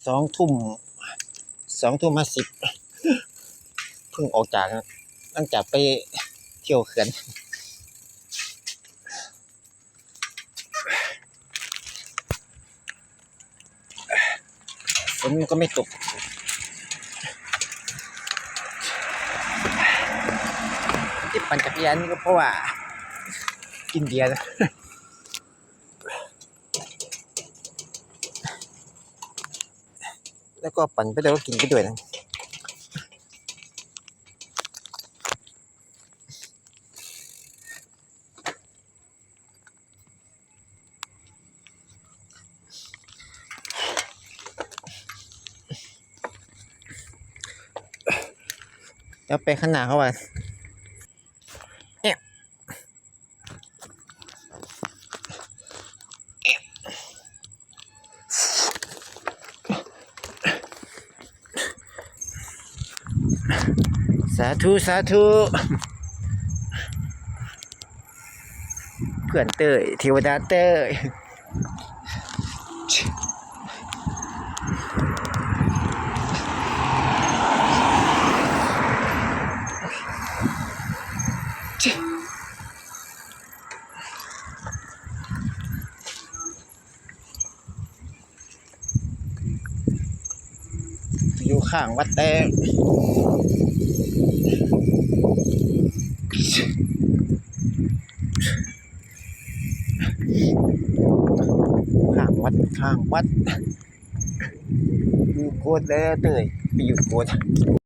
ສອງທຸ່ມ ສອງທຸ່ມຫ້າສິບ ເພິ່ງອອກຈາກ ຫຼັງຈາກໄປທ່ຽວເຂື່ອນ. ຝົນມັນກໍໄມ່ຕົກ ທີ່ປັ່ນຈັກກະຍານນີ້ກໍເພາະວ່າກິນເບຍນະ ແລ້ວກໍປັ່ນໄປແລ້ວກໍກິນໄປດ້ວຍນະ. ແລ້ວໄປຂ້າງໜ້າເຂົາວ່າ ສາທຸ ສາທຸ ເພື່ອນເຕີຍ ເທວະດາເຕີຍ. ຢູ່ຂ້າງວັດແຕ່ ຂ້າງວັດ ຂ້າງວັດ ຢູ່ໂກດແລ້ວເຕີຍ ໄປຢູ່ໂກດ.